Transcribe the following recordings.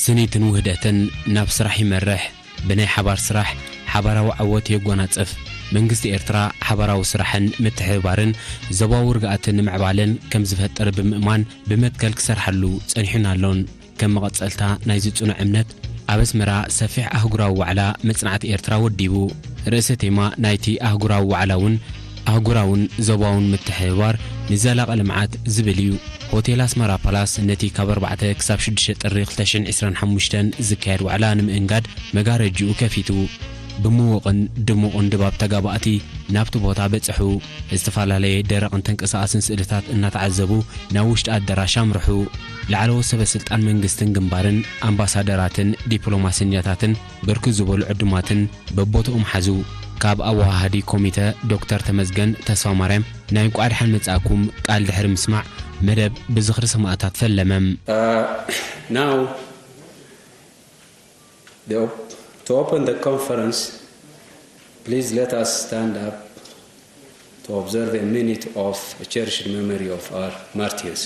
ስኒትን ውህደትን ናብ ስራሕ ይመርሕ። ብናይ ሓባር ስራሕ ሓባራዊ ዓወት የጎናጽፍ። መንግስቲ ኤርትራ ሓባራዊ ስራሕን ምትሕብባርን ዞባዊ ርግኣትን ንምዕባለን ከም ዝፈጥር ብምእማን ብመትከል ክሰርሓሉ ጸኒሑን ኣሎን። ከም መቐጸልታ ናይዚ ጽኑዕ እምነት፣ ኣብ ኣስመራ ሰፊሕ ኣህጉራዊ ዋዕላ መጽናዕቲ ኤርትራ ወዲቡ። ርእሰ ቴማ ናይቲ ኣህጉራዊ ዋዕላ እውን ኣህጉራውን ዞባውን ምትሕብባር ንዘላቒ ልምዓት ዝብል እዩ። ሆቴል ኣስመራ ፓላስ ነቲ ካብ ኣርባዕተ ክሳብ ሽዱሽተ ጥሪ ክልተ ሽሕን ዕስራን ሓሙሽተን ዝካየድ ዋዕላ ንምእንጋድ መጋረጅኡ ከፊቱ። ብምዉቕን ድሙቕን ድባብ ተጋባእቲ ናብቲ ቦታ በጽሑ። ዝተፈላለየ ደረቕን ተንቀሳቓስን ስእልታት እናተዓዘቡ ናብ ውሽጢ ኣዳራሽ ኣምርሑ። ላዕለዎት ሰበ ስልጣን መንግስትን ግንባርን፣ ኣምባሳደራትን ዲፕሎማሰኛታትን ብርክት ዝበሉ ዕዱማትን በቦትኦም ሓዙ። ካብ ኣወሃሃዲ ኮሚተ ዶክተር ተመስገን ተስፋማርያም ናይ እንቋዕ ደሓን መጻእኩም ቃል ድሕሪ ምስማዕ፣ መደብ ብዝኽሪ ሰማእታት ፈለመ። Uh, now, the op- to open the conference, please let us stand up to observe a minute of a cherished memory of our martyrs.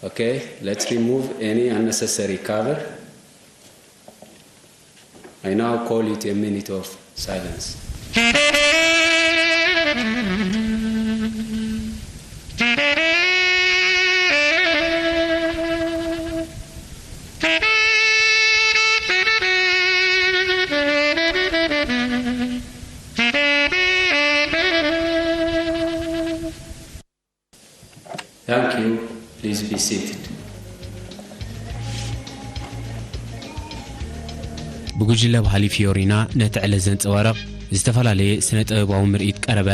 Okay, let's remove any unnecessary cover. I now call it a minute of silence. Thank you. Please be seated. ብጉጅለ ባህሊ ፊዮሪና ነቲ ዕለት ዘንጸባርቕ ዝተፈላለየ ስነ ጥበባዊ ምርኢት ቀረበ።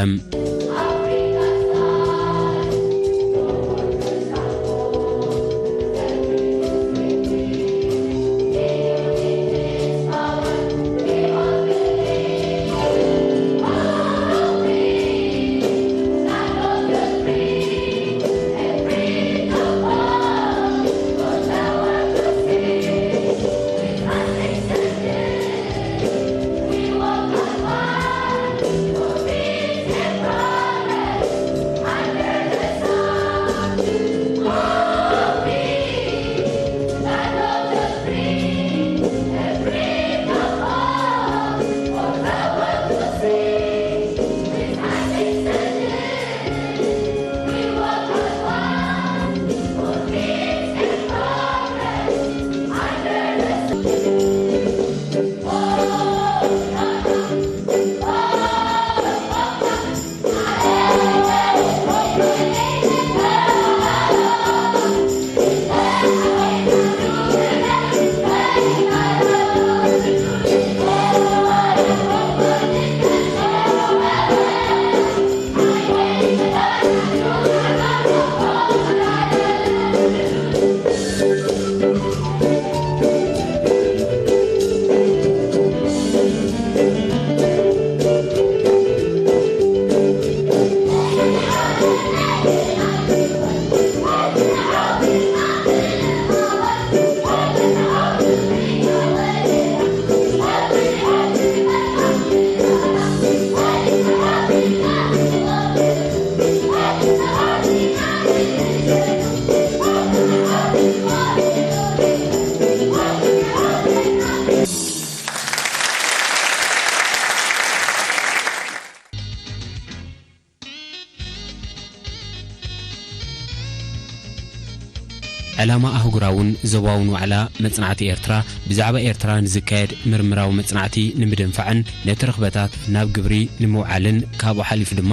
ዕላማ ኣህጉራውን ዞባውን ዋዕላ መጽናዕቲ ኤርትራ፣ ብዛዕባ ኤርትራ ንዝካየድ ምርምራዊ መጽናዕቲ ንምድንፋዕን ነቲ ርኽበታት ናብ ግብሪ ንምውዓልን፣ ካብኡ ሓሊፉ ድማ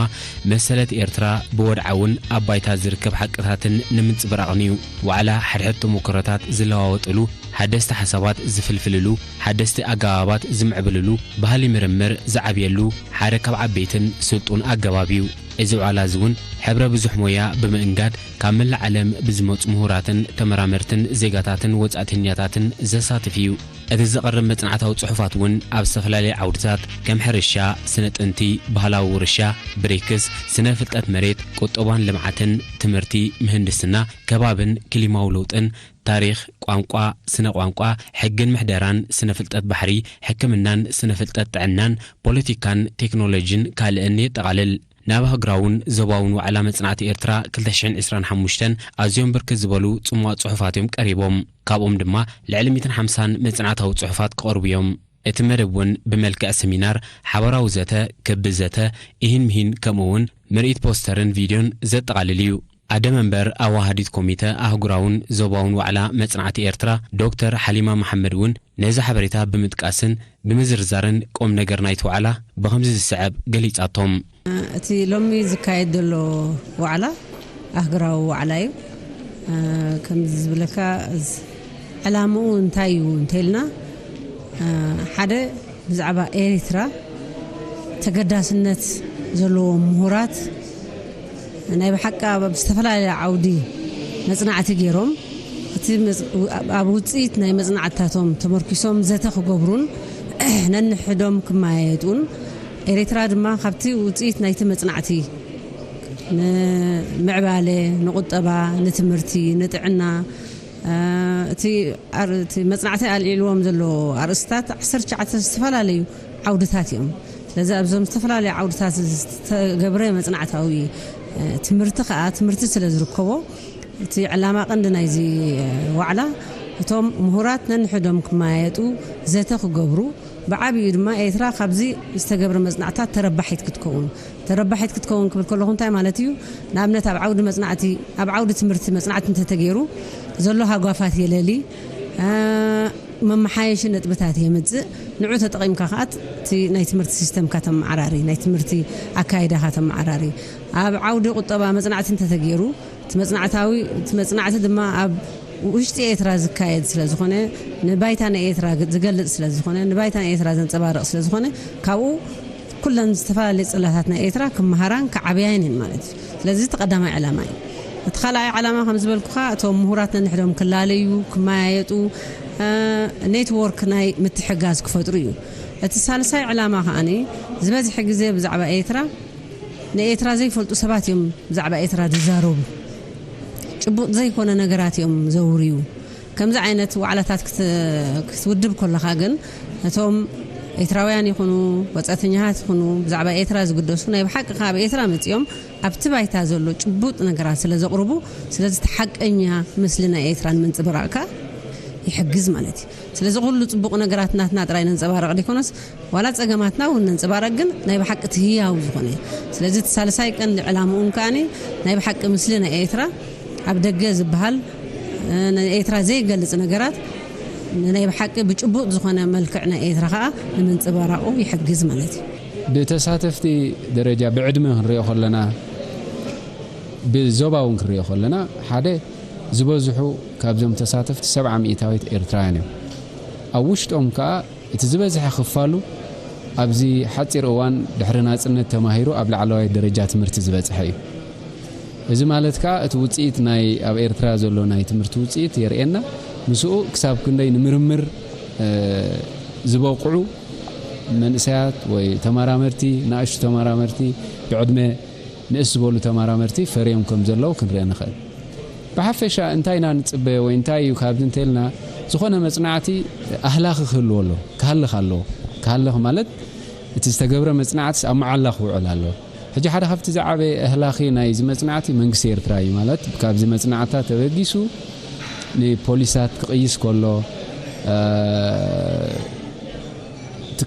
መሰለት ኤርትራ ብወድዓውን ኣብ ባይታ ዝርከብ ሓቅታትን ንምንጽብራቕን እዩ። ዋዕላ ሓድሕድ ተመክሮታት ዝለዋወጥሉ፣ ሓደስቲ ሓሳባት ዝፍልፍልሉ፣ ሓደስቲ ኣገባባት ዝምዕብልሉ፣ ባህሊ ምርምር ዝዓብየሉ ሓደ ካብ ዓበይትን ስልጡን ኣገባብ እዩ። እዚ ዋዕላ እዚ እውን ሕብረ ብዙሕ ሞያ ብምእንጋድ ካብ መላእ ዓለም ብዝመጹ ምሁራትን ተመራመርትን ዜጋታትን ወጻእተኛታትን ዘሳትፍ እዩ። እቲ ዝቐርብ መጽናዕታዊ ጽሑፋት እውን ኣብ ዝተፈላለየ ዓውድታት ከም ሕርሻ፣ ስነ ጥንቲ፣ ባህላዊ ውርሻ፣ ብሪክስ፣ ስነ ፍልጠት መሬት፣ ቁጠባን ልምዓትን፣ ትምህርቲ፣ ምህንድስና፣ ከባብን ክሊማዊ ለውጥን፣ ታሪኽ፣ ቋንቋ፣ ስነ ቋንቋ፣ ሕግን ምሕደራን፣ ስነ ፍልጠት ባሕሪ፣ ሕክምናን ስነ ፍልጠት ጥዕናን፣ ፖለቲካን ቴክኖሎጂን ካልእን የጠቓልል። ናብ ኣህጉራውን ዞባውን ዋዕላ መጽናዕቲ ኤርትራ ክልተ ሽሕን ዕስራን ሓሙሽተን ኣዝዮም ብርክት ዝበሉ ጽሟቕ ጽሑፋት እዮም ቀሪቦም። ካብኦም ድማ ልዕሊ ሚእትን ሓምሳን መጽናዕታዊ ጽሑፋት ክቐርቡ እዮም። እቲ መደብ እውን ብመልክዕ ሰሚናር፣ ሓባራዊ ዘተ፣ ክቢ ዘተ፣ ኢሂን ምሂን ከምኡ እውን ምርኢት ፖስተርን ቪድዮን ዘጠቓልል እዩ። ኣደ መንበር ኣዋሃዲት ኮሚተ ኣህጉራውን ዞባውን ዋዕላ መጽናዕቲ ኤርትራ ዶክተር ሓሊማ መሓመድ እውን ነዚ ሓበሬታ ብምጥቃስን ብምዝርዛርን ቁም ነገር ናይቲ ዋዕላ ብኸምዚ ዝስዕብ ገሊጻቶም። እቲ ሎሚ ዝካየድ ዘሎ ዋዕላ ኣህጉራዊ ዋዕላ እዩ። ከምዚ ዝብለካ፣ ዕላምኡ እንታይ እዩ እንተኢልና፣ ሓደ ብዛዕባ ኤሪትራ ተገዳስነት ዘለዎም ምሁራት ናይ ብሓቂ ኣብ ዝተፈላለየ ዓውዲ መጽናዕቲ ገይሮም፣ እቲ ኣብ ውጽኢት ናይ መጽናዕትታቶም ተመርኪሶም ዘተ ክገብሩን ነንሕዶም ክመያየጡን፣ ኤሪትራ ድማ ካብቲ ውጽኢት ናይቲ መጽናዕቲ ንምዕባለ፣ ንቁጠባ፣ ንትምህርቲ፣ ንጥዕና፣ እቲ መጽናዕቲ ኣልዒልዎም ዘሎ ኣርእስታት ዓሰርተ ትሽዓተ ዝተፈላለዩ ዓውድታት እዮም። ስለዚ ኣብዞም ዝተፈላለዩ ዓውድታት ዝተገብረ መጽናዕታዊ ትምህርቲ ከኣ፣ ትምህርቲ ስለ ዝርከቦ፣ እቲ ዕላማ ቀንዲ ናይዚ ዋዕላ እቶም ምሁራት ነንሕዶም ክመያየጡ፣ ዘተ ክገብሩ፣ ብዓቢኡ ድማ ኤርትራ ካብዚ ዝተገብረ መጽናዕታት ተረባሒት ክትከውን። ተረባሒት ክትከውን ክብል ከለኹ እንታይ ማለት እዩ? ንኣብነት ኣብ ዓውዲ መጽናዕቲ፣ ኣብ ዓውዲ ትምህርቲ መጽናዕቲ እንተተገይሩ ዘሎ ሃጓፋት የለሊ፣ መመሓየሺ ነጥብታት የምጽእ። ንዑ ተጠቒምካ ከኣ እቲ ናይ ትምህርቲ ሲስተምካ ተመዓራሪ፣ ናይ ትምህርቲ ኣካይዳኻ ተመዓራሪ። ኣብ ዓውዲ ቁጠባ መጽናዕቲ እንተተገይሩ፣ እቲ መጽናዕታዊ፣ እቲ መጽናዕቲ ድማ ኣብ ውሽጢ ኤርትራ ዝካየድ ስለ ዝኾነ፣ ንባይታ ናይ ኤርትራ ዝገልጽ ስለ ዝኾነ፣ ንባይታ ናይ ኤርትራ ዘንጸባርቕ ስለ ዝኾነ፣ ካብኡ ኩለን ዝተፈላለየ ጽላታት ናይ ኤርትራ ክመሃራን ክዓብያን እየን ማለት እዩ። ስለዚ እቲ ቀዳማይ ዕላማ እዩ። እቲ ካልኣይ ዕላማ ከም ዝበልኩኻ፣ እቶም ምሁራት ነንሕዶም ክላለዩ፣ ክመያየጡ፣ ኔትወርክ ናይ ምትሕጋዝ ክፈጥሩ እዩ። እቲ ሳልሳይ ዕላማ ከኣ ዝበዝሐ ግዜ ብዛዕባ ኤርትራ ንኤርትራ ዘይፈልጡ ሰባት እዮም ብዛዕባ ኤርትራ ዝዛረቡ። ጭቡጥ ዘይኮነ ነገራት እዮም ዘውርዩ። ከምዚ ዓይነት ዋዕላታት ክትውድብ ከለኻ ግን፣ እቶም ኤርትራውያን ይኹኑ ወጻእተኛታት ይኹኑ ብዛዕባ ኤርትራ ዝግደሱ፣ ናይ ብሓቂ ካብ ኤርትራ መጺኦም ኣብቲ ባይታ ዘሎ ጭቡጥ ነገራት ስለ ዘቕርቡ፣ ስለዚ እቲ ሓቀኛ ምስሊ ናይ ኤርትራ ንምንጽብራቕካ ይሕግዝ ማለት እዩ። ስለዚ ኩሉ ጽቡቕ ነገራት ናትና ጥራይ ነንጸባርቕ ደይኮነስ፣ ዋላ ጸገማትና እውን ነንጸባርቕ፣ ግን ናይ ብሓቂ እቲ ህያው ዝኾነ። ስለዚ እቲ ሳልሳይ ቀንዲ ዕላምኡን ከኣ ናይ ብሓቂ ምስሊ ናይ ኤርትራ ኣብ ደገ ዝበሃል፣ ንኤርትራ ዘይገልጽ ነገራት ንናይ ብሓቂ ብጭቡጥ ዝኾነ መልክዕ ናይ ኤርትራ ከኣ ንምንጽባራቑ ይሕግዝ ማለት እዩ። ብተሳተፍቲ ደረጃ ብዕድመ ክንሪኦ ከለና፣ ብዞባ እውን ክንሪኦ ከለና፣ ሓደ ዝበዝሑ ካብዞም ተሳተፍቲ ሰብዓ ሚእታዊት ኤርትራውያን እዮም። ኣብ ውሽጦም ከኣ እቲ ዝበዝሐ ክፋሉ ኣብዚ ሓጺር እዋን ድሕሪ ናጽነት ተማሂሩ ኣብ ላዕለዋይ ደረጃ ትምህርቲ ዝበጽሐ እዩ። እዚ ማለት ከኣ እቲ ውጽኢት ናይ ኣብ ኤርትራ ዘሎ ናይ ትምህርቲ ውጽኢት የርእየና። ምስኡ ክሳብ ክንደይ ንምርምር ዝበቕዑ መንእሰያት ወይ ተመራመርቲ፣ ንኣሽቱ ተመራመርቲ፣ ብዕድመ ንእስ ዝበሉ ተመራመርቲ ፈርዮም ከም ዘለዉ ክንርኢ ንኽእል። ብሓፈሻ እንታይ ኢና ንጽበዮ ወይ እንታይ እዩ ካብዚ እንተልና፣ ዝኾነ መጽናዕቲ ኣህላኺ ክህልዎ ኣሎ፣ ክሃልኽ ኣለዎ። ክሃልኽ ማለት እቲ ዝተገብረ መጽናዕትስ ኣብ መዓላ ክውዕል ኣለዎ። ሕጂ ሓደ ካብቲ ዝዓበየ ኣህላኺ ናይዚ መጽናዕቲ መንግስቲ ኤርትራ እዩ። ማለት ካብዚ መጽናዕታ ተበጊሱ ንፖሊስታት ክቕይስ ከሎ፣ እ፣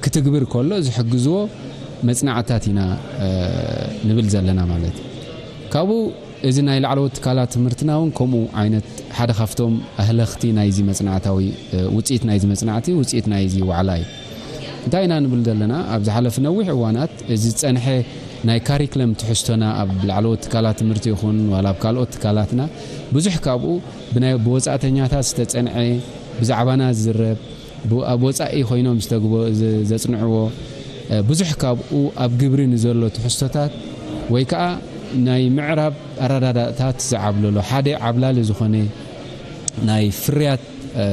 ክትግብር ከሎ ዝሕግዝዎ መጽናዕትታት ኢና፣ እ፣ ንብል ዘለና ማለት እዩ። ካብኡ እዚ ናይ ላዕለዎት ትካላት ትምህርትና እውን ከምኡ ዓይነት ሓደ ካብቶም ኣህለኽቲ ናይዚ መጽናዕታዊ፣ እ፣ ውጽኢት ናይዚ መጽናዕቲ፣ ውጽኢት ናይዚ ዋዕላ እዩ። እንታይ ኢና ንብል ዘለና? ኣብ ዝሓለፉ ነዊሕ እዋናት እዚ ዝጸንሐ ናይ ካሪክለም ትሕዝቶና ኣብ ላዕለዎት ትካላት ትምህርቲ ይኹን ዋላ ኣብ ካልኦት ትካላትና ብዙሕ ካብኡ ብናይ፣ ብወጻእተኛታት ዝተጸንዐ፣ ብዛዕባና ዝዝረብ፣ ብ-፣ ኣብ ወጻኢ ኮይኖም ዝተግቦ-፣ ዘ-፣ ዘጽንዕዎ፣ እ፣ ብዙሕ ካብኡ ኣብ ግብሪ ንዘሎ ትሕዝቶታት ወይ ከኣ ናይ ምዕራብ ኣረዳዳእታት ዝዓብለሎ ሓደ ዓብላሊ ዝኾነ ናይ ፍርያት፣ እ፣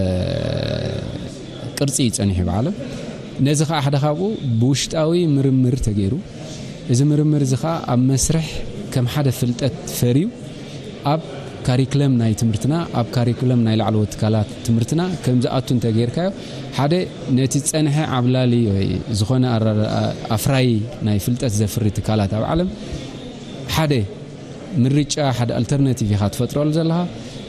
ቅርጺ እዩ ጸኒሑ ብዓለም። ነዚ ኸዓ ሓደ ካብኡ ብውሽጣዊ ምርምር ተገይሩ፣ እዚ ምርምር እዚ ኸዓ ኣብ መስርሕ ከም ሓደ ፍልጠት ፈርዩ ኣብ ካሪክለም ናይ ትምህርትና፣ ኣብ ካሪክለም ናይ ላዕለዎት ትካላት ትምህርትና ከም ዝኣቱ እንተገይርካዮ፣ ሓደ ነቲ ዝጸንሐ ዓብላሊ ወይ ዝኾነ ኣራ-፣ ኣፍራዪ ናይ ፍልጠት ዘፍሪ ትካላት ኣብ ዓለም ሓደ ምርጫ፣ ሓደ ኣልተርናቲቭ ኢኻ ትፈጥረሉ ዘለኻ።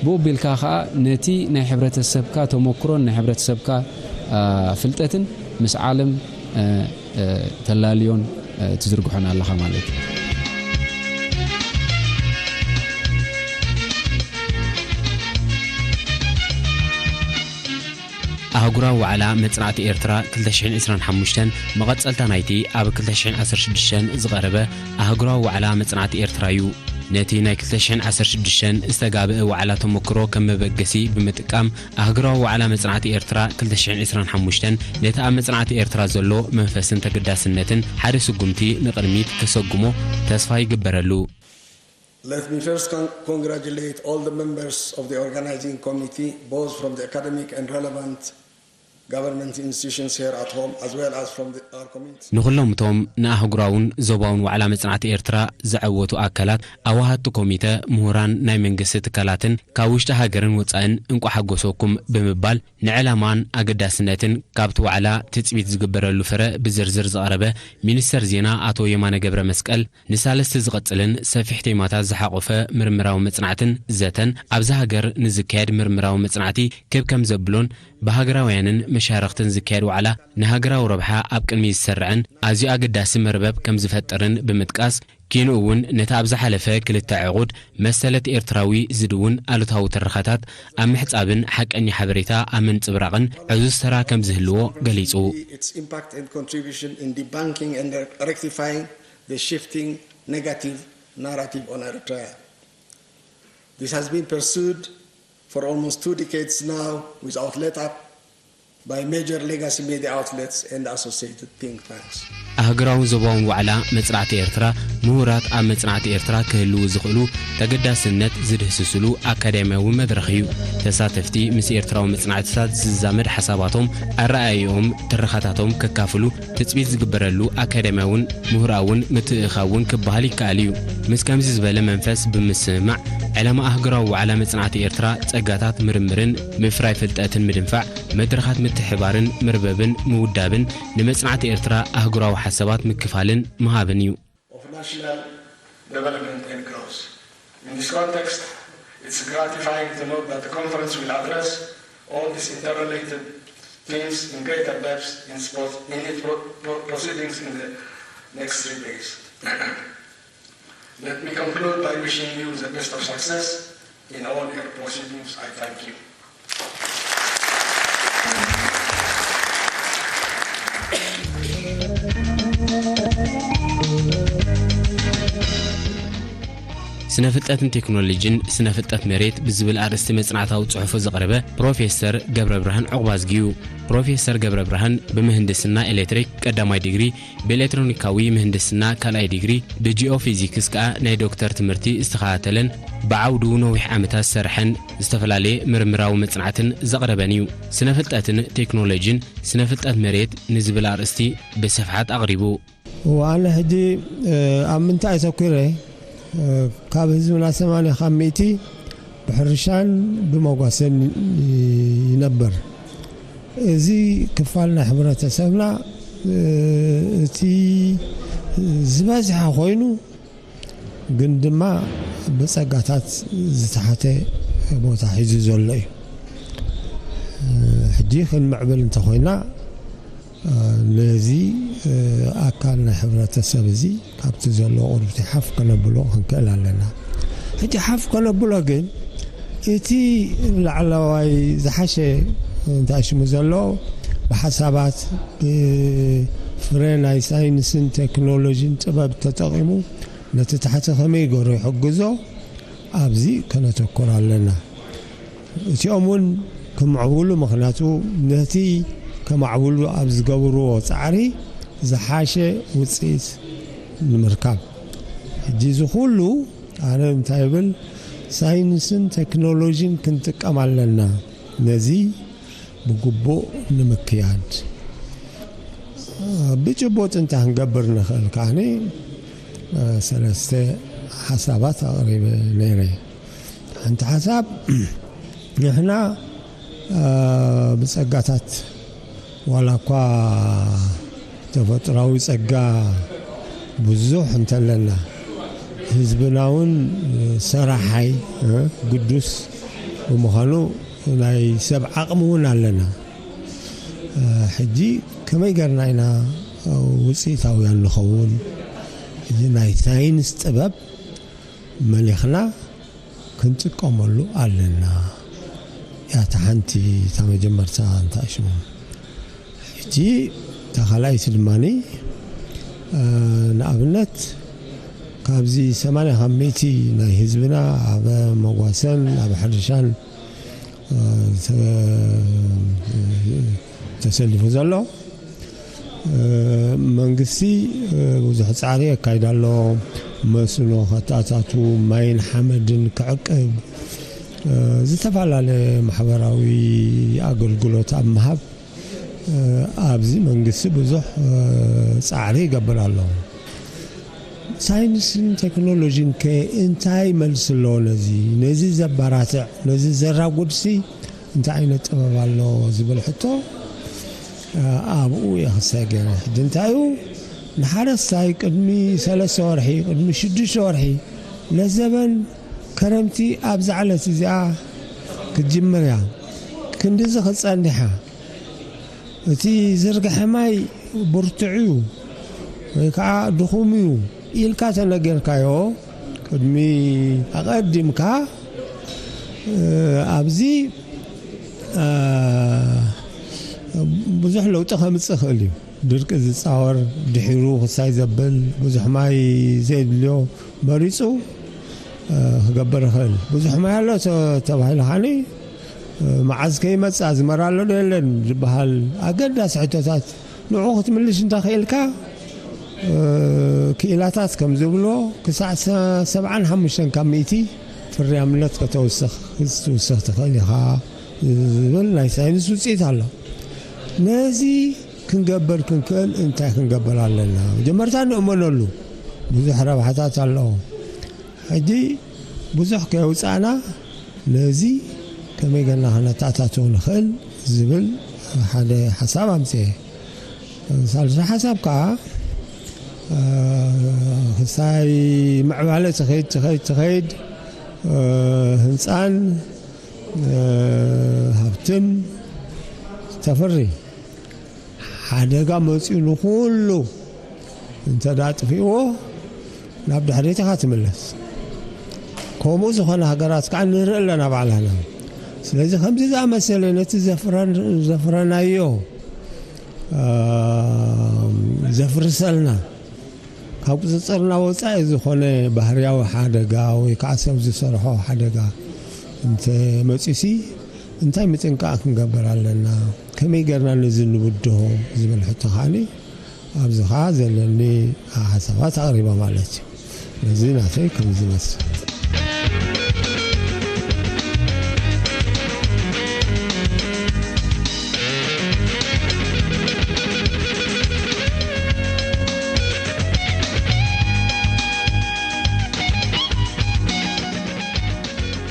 ብኡ ቢልካ ኸኣ ነቲ ናይ ሕብረተሰብካ ተመክሮን ናይ ሕብረተሰብካ፣ ኣ፣ ፍልጠትን ምስ ዓለም፣ እ፣ እ፣ ተላልዮን፣ እ፣ ትዝርግሖን ኣለኻ ማለት እዩ። ኣህጉራዊ ዋዕላ መጽናዕቲ ኤርትራ ክልተ ሽሕን ዕስራን ሓሙሽተን መቐጸልታ ናይቲ ኣብ ክልተ ሽሕን ዓሰርተ ሽዱሽተን ዝቐረበ ኣህጉራዊ ዋዕላ መጽናዕቲ ኤርትራ እዩ። ነቲ ናይ ክልተ ሽሕን ዓሰርተ ሽዱሽተን ዝተጋብአ ዋዕላ ተመክሮ ከም መበገሲ ብምጥቃም፣ ኣህጉራዊ ዋዕላ መጽናዕቲ ኤርትራ ክልተ ሽሕን ዕስራን ሓሙሽተን ነቲ ኣብ መጽናዕቲ ኤርትራ ዘሎ መንፈስን ተገዳስነትን ሓደ ስጉምቲ ንቕድሚት ከሰጉሞ ተስፋ ይግበረሉ። Let me first con-, congratulate all the members of the organizing committee, both from the academic and relevant government institutions here at home, as well as from the, our community. ንኹሎም እቶም ንኣህጉራውን ዞባውን ዋዕላ መጽናዕቲ ኤርትራ ዘዐወቱ ኣካላት፣ ኣዋሃድቲ ኮሚተ፣ ምሁራን፣ ናይ መንግስቲ ትካላትን ካብ ውሽጢ ሃገርን ወጻእን እንቋዕ ሓጎሰኩም ብምባል ንዕላማን ኣገዳስነትን ካብቲ ዋዕላ ትጽቢት ዝግበረሉ ፍረ ብዝርዝር ዘቕረበ ሚኒስተር ዜና ኣቶ የማነ ገብረ መስቀል፣ ንሳልስቲ ዝቐጽልን ሰፊሕ ቴማታት ዝሓቖፈ ምርምራዊ መጽናዕትን ዘተን፣ ኣብዚ ሃገር ንዝካየድ ምርምራዊ መጽናዕቲ ክብ ከም ዘብሎን፣ ብሃገራውያንን መሻርኽትን ዝካየድ ዋዕላ ንሃገራዊ ረብሓ ኣብ ቅድሚት ዝሰርዕን ኣዝዩ ኣገዳሲ መርበብ ከም ዝፈጥርን ብምጥቃስ፣ ኪንኡ እውን ነቲ ኣብ ዝሓለፈ ክልተ ዕቑድ መሰለት ኤርትራዊ ዝድውን ኣሉታዊ ትረኻታት ኣብ ምሕጻብን ሓቀኛ ሓበሬታ ኣብ ምንጽብራቕን ዕዙዝ ተራ ከም ዝህልዎ ገሊጹ። Its impact and contribution in debunking and rectifying the shifting negative narrative on Eritrea. This has been pursued for almost two decades now without let up by major legacy media outlets and associated think tanks. ኣህጉራውን ዞባውን ዋዕላ መጽናዕቲ ኤርትራ፣ ምሁራት ኣብ መጽናዕቲ ኤርትራ ክህልዉ ዝኽእሉ ተገዳስነት ዝድህስስሉ ኣካዳሚያዊ መድረኽ እዩ። ተሳተፍቲ ምስ ኤርትራዊ መጽናዕትታት ዝዛመድ ሓሳባቶም፣ ኣረኣእያኦም፣ ትረኻታቶም ከካፍሉ ትጽቢት ዝግበረሉ ኣካዳሚያውን ምሁራውን ምትእኽኻብ እውን ክበሃል ይከኣል እዩ። ምስ ከምዚ ዝበለ መንፈስ ብምስምማዕ፣ ዕላማ ኣህጉራዊ ዋዕላ መጽናዕቲ ኤርትራ ጸጋታት ምርምርን ምፍራይ ፍልጠትን ምድንፋዕ፣ መድረኻት ምትሕባርን ምርበብን ምውዳብን፣ ንመጽናዕቲ ኤርትራ ኣህጉራዊ ሓሳባት ምክፋልን ምሃብን እዩ። Of national development and growth. In this context, it's gratifying to note that the conference will address all these interrelated themes in greater depth in, sport, in its pro- pro- proceedings in the next three days. Let me conclude by wishing you the best of success in all your proceedings. I thank you. ስነ ፍልጠትን ቴክኖሎጂን ስነ ፍልጠት መሬት ብዝብል ኣርእስቲ መጽናዕታዊ ጽሑፉ ዘቕረበ ፕሮፌሰር ገብረ ብርሃን ዑቕባዝጊ እዩ። ፕሮፌሰር ገብረ ብርሃን ብምህንድስና ኤሌክትሪክ ቀዳማይ ዲግሪ፣ ብኤሌክትሮኒካዊ ምህንድስና ካልኣይ ዲግሪ፣ ብጂኦፊዚክስ ከኣ ናይ ዶክተር ትምህርቲ ዝተኸታተለን ብዓውዱ ነዊሕ ዓመታት ዝሰርሐን ዝተፈላለየ ምርምራዊ መጽናዕትን ዘቕረበን እዩ። ስነ ፍልጠትን ቴክኖሎጂን ስነ ፍልጠት መሬት ንዝብል ኣርእስቲ ብስፍሓት ኣቕሪቡ። ወኣነ ሕጂ፣ እ፣ ኣብ ምንታይ ኣተኲረ? እ፣ ካብ ህዝብና ሰማንያ ካብ ሚእቲ ብሕርሻን ብመጓሰን ይ-፣ ይነብር። እዚ ክፋል ናይ ሕብረተሰብና፣ እ፣ እቲ ዝበዝሐ ኮይኑ፣ ግን ድማ ብጸጋታት ዝተሓተ ቦታ ሒዙ ዘሎ እዩ። እ፣ ሕጂ ክንምዕብል እንተኾይና፣ እ፣ ነዚ፣ እ፣ ኣካል ናይ ሕብረተሰብ እዚ ካብቲ ዘሎ ቁርብቲ ሓፍ ከነብሎ ክንክእል ኣለና። ሕጂ ሓፍ ከነብሎ ግን እቲ ላዕለዋይ ዝሓሸ እንታይ ሽሙ ዘሎ ብሓሳባት ብፍረ ናይ ሳይንስን ቴክኖሎጂን ጥበብ ተጠቒሙ ነቲ ታሕቲ ከመይ ገይሩ ይሕግዞ ኣብዚ ከነተኩር ኣለና። እቲኦም እውን ክምዕብሉ፣ ምኽንያቱ ነቲ ከማዕብሉ ኣብ ዝገብርዎ ጻዕሪ ዝሓሸ ውጽኢት ንምርካብ። ሕጂ እዚ ኩሉ ኣነ እንታይ ይብል፣ ሳይንስን ቴክኖሎጂን ክንጥቀም ኣለና። ነዚ ብግቡእ ንምክያድ ብጭቡጥ እንታይ ክንገብር ንኽእል ከዓኒ ሰለስተ ሓሳባት ኣቕሪበ ነይረ። ሓንቲ ሓሳብ ንሕና ብጸጋታት ዋላ እኳ ተፈጥሮኣዊ ጸጋ ብዙሕ እንተለና ህዝብና እውን ሰራሓይ ግዱስ ብምዃኑ ናይ ሰብ ዓቕሚ እውን ኣለና። ሕጂ ከመይ ገርና ኢና ውፅኢታውያን ንኸውን? እዚ ናይ ሳይንስ ጥበብ መሊኽና ክንጥቀመሉ ኣለና። ያታ ሓንቲ እታ መጀመርታ እንተኣሽሙ ሕጂ እታ ካልኣይቲ ድማኒ ንኣብነት ካብዚ ሰማንያ ካብ ሚእቲ ናይ ህዝብና ኣብ መጓሰን ኣብ ሕርሻን ተሰሊፉ ዘሎ መንግስቲ ብዙሕ ፃዕሪ የካይድ ኣሎ። መስኖ ከተኣታቱ፣ ማይን ሓመድን ክዕቅብ፣ ዝተፈላለየ ማሕበራዊ ኣገልግሎት ኣብ ምሃብ ኣብዚ መንግስቲ ብዙሕ ፃዕሪ ይገብር ኣሎ። ሳይንስን ቴክኖሎጂን ከ እንታይ መልሲ ኣለዎ? ነዚ ነዚ ዘባራትዕ ነዚ ዘራጉድሲ እንታይ ዓይነት ጥበብ ኣሎ ዝብል ሕቶ ኣብኡ እየ ክሳይ ገይረ። ሕጂ እንታይ እዩ ንሓረስታይ ቅድሚ ሰለስተ ወርሒ ቅድሚ ሽዱሽተ ወርሒ ለዘበን ከረምቲ ኣብዛ ዕለት እዚኣ ክትጅምር እያ ክንድዚ ክፀንሕ እያ እቲ ዝርግሐ ማይ ብርቱዕ እዩ ወይ ከዓ ድኹም እዩ ኢልካ ተነገርካዮ ቅድሚ ኣቐዲምካ ኣብዚ ብዙሕ ለውጢ ከምፅእ ይኽእል እዩ። ድርቂ ዝፃወር ድሒሩ ክሳይ ዘብል ብዙሕ ማይ ዘየድልዮ መሪፁ ክገብር ይኽእል። ብዙሕ ማይ ኣሎ ተባሂሉ ከዓኒ መዓዝ ከይመፅእ ኣዝመራ ኣሎ ዶ የለን ዝበሃል ኣገዳሲ ሕቶታት ንዑ ክትምልሽ እንተኽኢልካ ክኢላታት ከም ዝብሎ ክሳዕ ሰብዓን ሓሙሽተን ካብ ሚእቲ ፍርያምነት ከተውስኽ ክትውስኽ ትኽእል ኢኻ ዝብል ናይ ሳይንስ ውፅኢት ኣሎ። ነዚ ክንገብር ክንክእል እንታይ ክንገብር ኣለና? መጀመርታ ንእመነሉ ብዙሕ ረብሓታት ኣለዎ። ሕጂ ብዙሕ ከየውፃእና ነዚ ከመይ ገና ከነተኣታትዎ ንኽእል ዝብል ሓደ ሓሳብ ኣምፅኤ። ሳልሳይ ሓሳብ ከዓ ክሳይ ምዕባለ ትኸይድ ትኸይድ ትኸይድ ህንፃን ሃብትን ተፍሪ ሓደጋ መፂኡ ንኩሉ እንተ ደኣ ኣጥፊእዎ ናብ ድሕሪት ኢኻ ትምለስ። ከምኡ ዝኾነ ሃገራት ከዓ ንርኢ ኣለና ባዕላና። ስለዚ ከምዚ ዝኣመሰለ ነቲ ዘፍረን- ዘፍረናዮ እ፣ ዘፍርሰልና ካብ ቁፅፅርና ወፃኢ ዝኾነ ባህርያዊ ሓደጋ ወይ ከዓ ሰብ ዝሰርሖ ሓደጋ እንተ መፂሲ እንታይ ምጥንቃቕ ክንገብር ኣለና? ከመይ ገርና ነዚ ንብድሆ ዝብል ሕቶ ከዓኒ ኣብዚ ኸዓ ዘለኒ ሓሳባት ኣቕሪበ ማለት እዩ። ነዚ ናተይ ከም ዝመስል።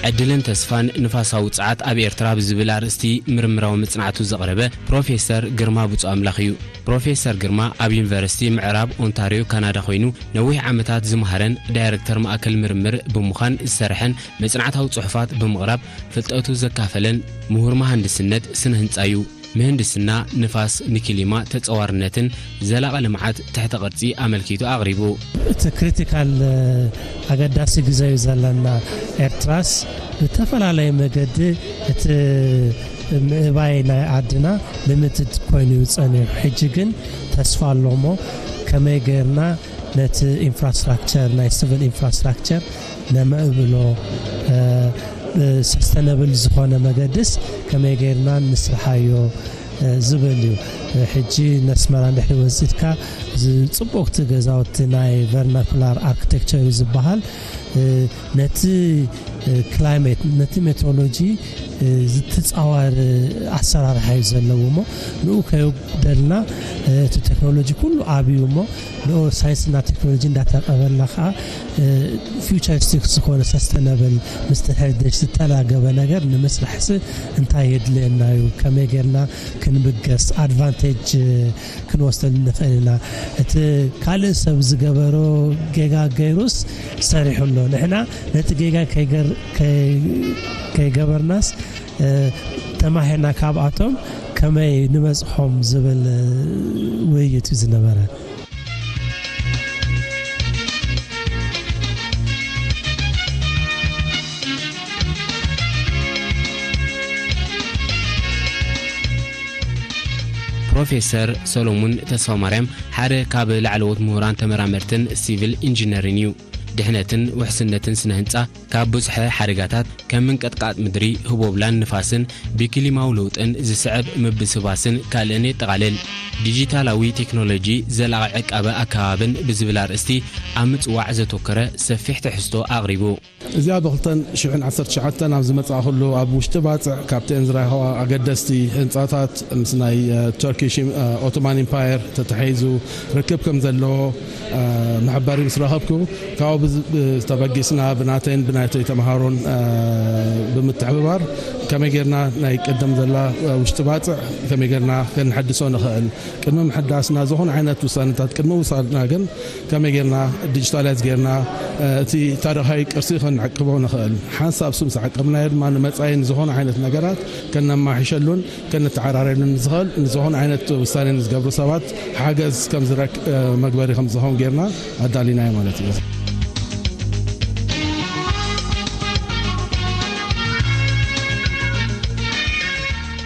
ዕድልን ተስፋን ንፋሳዊ ጸዓት ኣብ ኤርትራ ብዝብል ኣርእስቲ ምርምራዊ መጽናዕቱ ዘቕረበ ፕሮፌሰር ግርማ ብጹእ ኣምላኽ እዩ። ፕሮፌሰር ግርማ ኣብ ዩኒቨርሲቲ ምዕራብ ኦንታርዮ ካናዳ ኮይኑ ነዊሕ ዓመታት ዝመሃረን ዳይረክተር ማእከል ምርምር ብምዃን ዝሰርሐን መጽናዕታዊ ጽሑፋት ብምቕራብ ፍልጠቱ ዘካፈለን ምሁር መሃንድስነት ስነ ህንጻ እዩ። ምህንድስና ንፋስ ንክሊማ ተጸዋርነትን ዘላቒ ልምዓት ትሕተ ቅርጺ ኣመልኪቱ ኣቕሪቡ። እቲ ክሪቲካል ኣገዳሲ ግዜ እዩ ዘለና። ኤርትራስ ብተፈላለየ መገዲ እቲ ምእባይ ናይ ዓድና ልምትድ ኮይኑ እዩ ጸኒሑ። ሕጂ ግን ተስፋ ኣሎ እሞ ከመይ ገይርና ነቲ ኢንፍራስትራክቸር ናይ ሲቪል ኢንፍራስትራክቸር ነመዕብሎ ሰስተነብል ዝኾነ መገድስ ከመይ ገይርና ንስርሓዮ ዝብል እዩ። ሕጂ ነስመራ እንድሕሪ ወፂትካ፣ እዚ ፅቡቅቲ ገዛውቲ ናይ ቨርናኩላር ኣርክቴክቸር እዩ ዝበሃል። ነቲ ክላይሜት፣ ነቲ ሜትሮሎጂ ዝትፃወር ኣሰራርሓ እዩ ዘለዎ እሞ፣ ንኡ ከየጉደልና፣ እቲ ቴክኖሎጂ ኩሉ ኣብዩ እሞ፣ ንኡ ሳይንስና ቴክኖሎጂ እንዳተቀበልና ከዓ፣ ፊውቸሪስቲክ ዝኾነ ሰስተነብል፣ ምስ ተሕደሽ ዝተላገበ ነገር ንምስራሕሲ እንታይ የድልየና እዩ? ከመይ ጌርና ክንብገስ፣ ኣድቫንቴጅ ክንወስደሉ ንኽእል ኢና? እቲ ካልእ ሰብ ዝገበሮ ጌጋ ገይሩስ ሰሪሑ ኣሎ። ንሕና ነቲ ጌጋ ከይገር-፣ ከይ-፣ ከይገበርናስ፣ እ፣ ተማሂርና ካብኣቶም ከመይ ንበጽሖም ዝብል፣ እ፣ ውይይት እዩ ዝነበረ። ፕሮፌሰር ሰሎሙን ተስፋማርያም ሓደ ካብ ላዕለዎት ምሁራን ተመራመርትን ሲቪል ኢንጂነርን እዩ። ድሕነትን ውሕስነትን ስነ ህንጻ ካብ ብዙሐ ሓደጋታት ከም ምንቅጥቃጥ ምድሪ፣ ህቦብላን ንፋስን ብክሊማዊ ለውጥን ዝስዕብ ምብስባስን ካልእን የጠቓልል። ዲጂታላዊ ቴክኖሎጂ ዘላቒ ዕቃበ ኣከባብን ብዝብል ኣርእስቲ ኣብ ምጽዋዕ ዘተኮረ ሰፊሕ ትሕዝቶ ኣቕሪቡ። እዚኣ ብ ክልተ ሽሕን ዓሰርተ ትሽዓተን ኣብ ዝመጽኣኹሉ ኣብ ውሽጢ ባጽዕ ካብተን ዝረኸባ ኣገደስቲ ህንጻታት ምስ ናይ፣ እ፣ ተርኪሽ፣ እ፣ ኦቶማን ኢምፓየር ተተሓሒዙ ርክብ ከም ዘለዎ፣ እ፣ መሕበሪ ምስ ረኸብኩ ካብኡ ብዝ-፣ ብዝተበጊስና ብናተይን ብናተይ ተምሃሮን፣ እ፣ ብምትሕብባር ከመይ ጌርና ናይ ቅድም ዘላ፣ እ፣ ውሽጢ ባጽዕ ከመይ ጌርና ከንሐድሶ ንኽእል ቅድሚ ምሕዳስና ዝኾነ ዓይነት ውሳነታት ቅድሚ ውሳድና ግን ከመይ ጌርና ዲጂታላይዝ ጌርና፣ እ፣ እቲ ታሪኻዊ ቅርሲ ክንዕቅቦ ንኽእል። ሓንሳብ እሱ ምስ ዓቀብናዮ ድማ ንመጻኢ ንዝኾነ ዓይነት ነገራት ከነማሕሸሉን ከነተዓራረየሉን ንዝኽእል ንዝኾነ ዓይነት ውሳኔ ንዝገብሩ ሰባት ሓገዝ ከም ዝረክ-፣ እ፣ መግበሪ ከም ዝኸውን ጌርና ኣዳሊናዮ ማለት እዩ።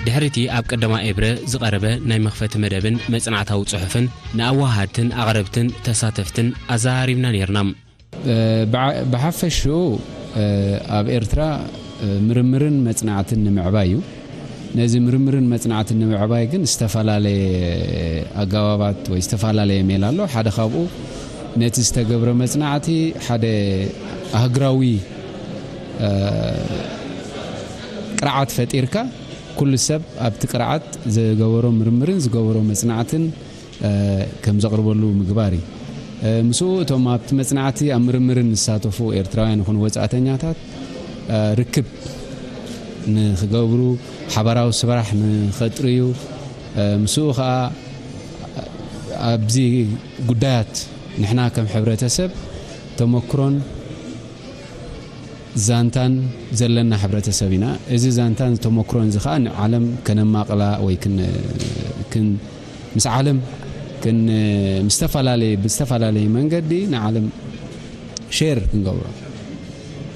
ድሕሪ እቲ ኣብ ቀዳማይ ኤብረ ዝቐረበ ናይ መኽፈቲ መደብን መጽናዕታዊ ጽሑፍን፣ ንኣወሃድትን ኣቕረብትን ተሳተፍትን ኣዘራሪብና ነይርና። እ፣ ብዓ-፣ ብሓፈሽኡ፣ እ፣ ኣብ ኤርትራ፣ እ፣ ምርምርን መጽናዕትን ንምዕባይ እዩ። ነዚ ምርምርን መጽናዕትን ንምዕባይ ግን ዝተፈላለየ ኣገባባት ወይ ዝተፈላለየ ሜላ ኣሎ። ሓደ ካብኡ ነቲ ዝተገብረ መጽናዕቲ ሓደ ኣህግራዊ፣ እ፣ ቅርዓት ፈጢርካ ኩሉ ሰብ ኣብቲ ቅርዓት ዝገበሮ ምርምርን ዝገበሮ መጽናዕትን እ፣ ከም ዘቕርበሉ ምግባር እዩ። እ፣ ምስኡ እቶም ኣብቲ መጽናዕቲ ኣብ ምርምርን ዝሳተፉ ኤርትራውያን ይኹኑ ወጻእተኛታት፣ እ፣ ርክብ ንኽገብሩ፣ ሓባራዊ ስራሕ ንኸጥርዩ፣ እ፣ ምስኡ ኸኣ ኣብዚ ጉዳያት ንሕና ከም ሕብረተሰብ ተመክሮን ዛንታን ዘለና ሕብረተሰብ ኢና። እዚ ዛንታን ተመክሮን እዚ ኸኣ ንዓለም ከነማቕላ ወይ ክን-፣ ክን-፣ ምስ ዓለም ክን-፣ ምስ ዝተፈላለየ፣ ብዝተፈላለየ መንገዲ ንዓለም ሼር ክንገብሮ፣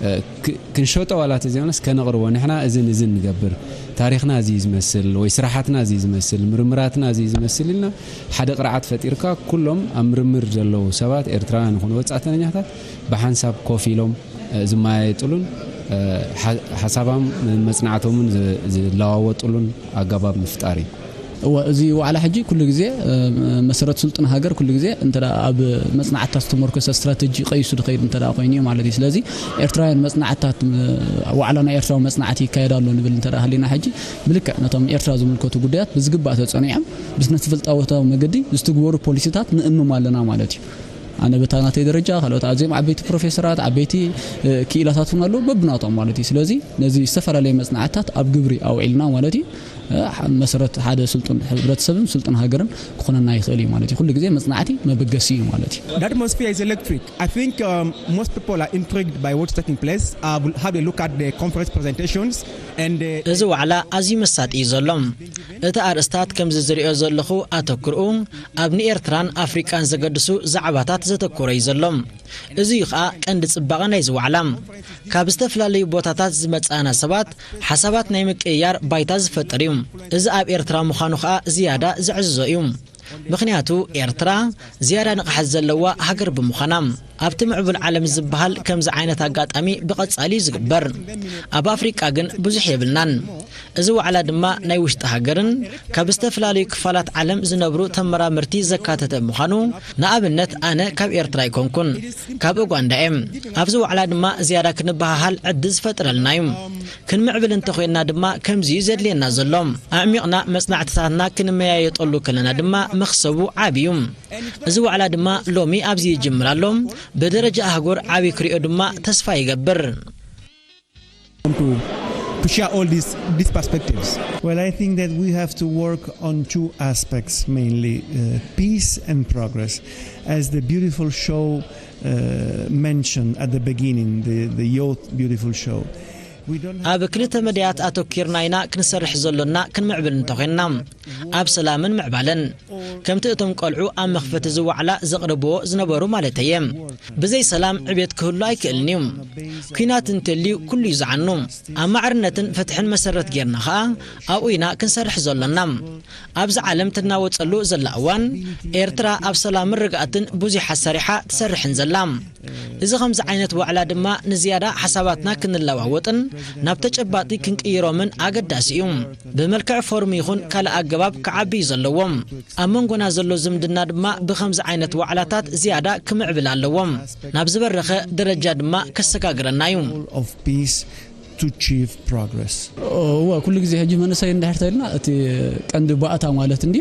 እ፣ ክ-፣ ክንሸጦ ዋላ ተዘይኮነስ ከነቕርቦ፣ ንሕና እዝን እዝን ንገብር፣ ታሪኽና እዚ እዩ ዝመስል ወይ ስራሓትና እዚ እዩ ዝመስል፣ ምርምራትና እዚ እዩ ዝመስል ኢልና ሓደ ቅርዓት ፈጢርካ ኩሎም ኣብ ምርምር ዘለዉ ሰባት ኤርትራውያን ይኹኑ ወጻእተኛታት ብሓንሳብ ኮፍ ኢሎም እ፣ ዝመያየጥሉን፣ እ፣ ሓ-፣ ሓሳባም መጽናዕቶምን ዝ-፣ ዝለዋወጥሉን ኣገባብ ምፍጣር እዩ። እወ፣ እዚ ዋዕላ ሕጂ ኩሉ ግዜ፣ እ፣ መሰረት ስልጡን ሃገር ኩሉ ግዜ እንተ ደኣ ኣብ መጽናዕትታት ዝተመርኮሰ ስትራተጂ ቀይሱ ዝኸይድ እንተ ደኣ ኮይኑ እዩ ማለት እዩ። ስለዚ ኤርትራውያን መጽናዕትታት፣ እ፣ ዋዕላ ናይ ኤርትራዊ መጽናዕቲ ይካየድ ኣሎ ንብል እንተ ደኣ ሃሊና ሕጂ ብልክዕ ነቶም ኤርትራ ዝምልከቱ ጉዳያት ብዝግባእ ተጸኒዖም ብስነ ፍልጠታዊ መገዲ ዝትግበሩ ፖሊሲታት ንእምም ኣለና ማለት እዩ። ኣነ በታ ናተይ ደረጃ፣ ካልኦት ኣዝዮም ዓበይቲ ፕሮፌሰራት፣ ዓበይቲ፣ እ፣ ክኢላታት እውን ኣለዉ፣ በብናቶም ማለት እዩ። ስለዚ ነዚ ዝተፈላለየ መጽናዕትታት ኣብ ግብሪ ኣውዒልና ማለት እዩ፣ እ፣ ሓ-፣ መሰረት ሓደ ስልጡን ሕብረተሰብን ስልጡን ሃገርን ክኾነና ይኽእል እዩ ማለት እዩ። ኩሉ ግዜ መጽናዕቲ መበገሲ እዩ ማለት እዩ። The atmosphere is electric. I think, um, most people are intrigued by what's taking place. Uh, we'll have a look at the conference presentations and, uh, እዚ ዋዕላ ኣዝዩ መሳጢ እዩ ዘሎ። እቲ ኣርእስታት ከምዚ ዝሪኦ ዘለኹ ኣተኩርኡ ኣብ ንኤርትራን ኣፍሪቃን ዘገድሱ ዛዕባታት ዘተኮረ እዩ ዘሎ። እዚ እዩ ኸኣ ቀንዲ ጽባቐ ናይዚ ዋዕላ። ካብ ዝተፈላለዩ ቦታታት ዝመጻና ሰባት ሓሳባት ናይ ምቅይያር ባይታ ዝፈጥር እዩ። እዚ ኣብ ኤርትራ ምዃኑ ኸኣ ዝያዳ ዘዕዝዞ እዩ። ምኽንያቱ ኤርትራ ዝያዳ ንቕሓት ዘለዋ ሃገር ብምዃና። ኣብቲ ምዕቡል ዓለም ዝበሃል ከምዚ ዓይነት ኣጋጣሚ ብቐጻሊ እዩ ዝግበር። ኣብ ኣፍሪቃ ግን ብዙሕ የብልናን። እዚ ዋዕላ ድማ ናይ ውሽጢ ሃገርን ካብ ዝተፈላለዩ ክፋላት ዓለም ዝነብሩ ተመራመርቲ ዘካተተ ምዃኑ፣ ንኣብነት ኣነ ካብ ኤርትራ ኣይኮንኩን፣ ካብ ኡጋንዳ እየ። ኣብዚ ዋዕላ ድማ ዝያዳ ክንበሃሃል ዕድል ዝፈጥረልና እዩ። ክንምዕብል እንተኾይንና ድማ ከምዚ እዩ ዘድልየና ዘሎ። ኣዕሚቕና መጽናዕትታትና ክንመያየጠሉ ከለና ድማ መኽሰቡ ዓቢ እዩ። እዚ ዋዕላ ድማ ሎሚ ኣብዚ ይጅምር ኣሎ። ብደረጃ ኣህጉር ዓቢ ክሪኦ ድማ ተስፋ ይገብር። to, to share all these, these perspectives. Well, I think that we have to work on two aspects mainly, uh, peace and progress. As the beautiful show uh, mentioned at the beginning, the, the Youth Beautiful Show. We don't have ኣብ ክልተ መዳያት ኣተኪርና ኢና ክንሰርሕ ዘሎና ክንምዕብል እንተኾይንና፣ ኣብ ሰላምን ምዕባለን። ከምቲ እቶም ቆልዑ ኣብ መኽፈቲ ዝዋዕላ ዘቕርብዎ ዝነበሩ ማለት እየ። ብዘይ ሰላም ዕቤት ክህሉ ኣይክእልን እዩ። ኲናት እንተልዩ ኩሉ እዩ ዝዓኑ። ኣብ ማዕርነትን ፍትሕን መሰረት ጌርና ኸኣ ኣብኡ ኢና ክንሰርሕ ዘሎና። ኣብዚ ዓለም ትናወጸሉ ዘላ እዋን፣ ኤርትራ ኣብ ሰላምን ርግኣትን ብዙሕ ኣሰሪሓ ትሰርሕን ዘላ። እዚ ከምዚ ዓይነት ዋዕላ ድማ ንዝያዳ ሓሳባትና ክንለዋወጥን ናብ ተጨባጢ ክንቅይሮምን ኣገዳሲ እዩ። ብመልክዕ ፎርም ይኹን ካልእ ኣገባብ ክዓቢ እዩ ዘለዎም። ኣብ መንጎና ዘሎ ዝምድና ድማ ብኸምዚ ዓይነት ዋዕላታት ዝያዳ ክምዕብል ኣለዎም። ናብ ዝበረኸ ደረጃ ድማ ከሰጋግረና እዩ። Of peace to achieve progress. እወ ኩሉ ግዜ ሕጂ መንእሰይ እንድሕር ተልና እቲ ቀንዲ ባእታ ማለት እንዲ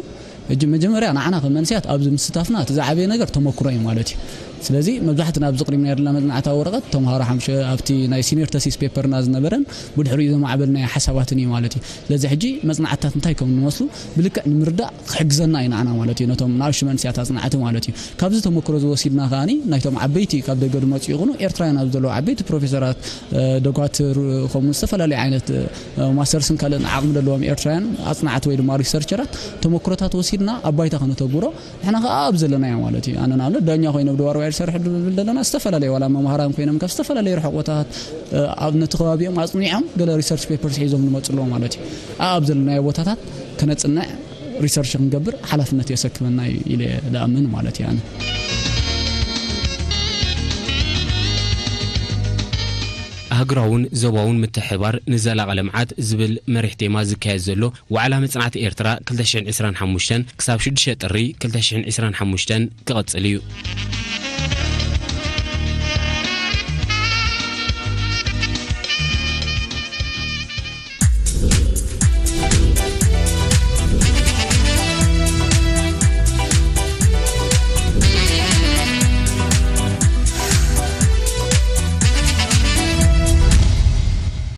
ሕጂ መጀመርያ ንዓና ከም መንእሰያት ኣብዚ ምስታፍና እቲ ዝዓበየ ነገር ተመክሮ እዩ ማለት እዩ። ስለዚ መብዛሕትና ኣብዚ ቅሪብና የርልና መጽናዕታዊ ወረቐት ተምሃሮ ሓምሸ ኣብቲ ናይ ሲኒየር ተሲስ ፔፐርና ዝነበረን ብድሕሪኡ ዘማዕበልናዮ ሓሳባትን እዩ ማለት እዩ። ስለዚ ሕጂ መጽናዕትታት እንታይ ከም ዝመስሉ ብልክዕ ንምርዳእ ክሕግዘና እዩ ንዓና ማለት እዩ፣ ነቶም ንኣሽቱ መንእሰያት ኣጽናዕቲ ማለት እዩ። ካብዚ ተመክሮ ዝወሲድና ከኣ ናይቶም ዓበይቲ ካብ ደገ ዝመጹ ይኹኑ ኤርትራውያን ኣብ ዘለዉ ዓበይቲ ፕሮፌሰራት፣ ዶኳትር፣ ከምኡ ዝተፈላለዩ ዓይነት ማስተርስን ካልእን ዓቕሚ ዘለዎም ኤርትራውያን ኣጽናዕቲ ወይ ድማ ሪሰርቸራት ተመክሮታት ወሲድና ኣብ ባይታ ከነተግብሮ ንሕና ከኣ ኣብ ዘለናዮ ማለት እዩ። ኣነ ንኣብነት ዳኛ ኮይነ ኣብ ደዋር ዋይር ዝሰርሕ ድብል ዘለና ዝተፈላለዩ ዋላ መምሃራን ኮይኖም ካብ ዝተፈላለዩ ርሑቕ ቦታታት ኣብ ነቲ ከባቢኦም ኣጽኒዖም ገለ ሪሰርች ፔፐርስ ሒዞም ዝመጹ ኣለዉ ማለት እዩ። ኣብ ዘለናዮ ቦታታት ከነጽንዕ ሪሰርች ክንገብር ሓላፍነት የሰክመና እዩ ኢለ ዝኣምን ማለት እዩ ኣነ። ኣህጉራውን ዞባውን ምትሕብባር ንዘላቒ ልምዓት ዝብል መሪሕ ቴማ ዝካየድ ዘሎ ዋዕላ መጽናዕቲ ኤርትራ ክልተ ሽሕን ዕስራን ሓሙሽተን ክሳብ ሽዱሽተ ጥሪ ክልተ ሽሕን ዕስራን ሓሙሽተን ክቕጽል እዩ።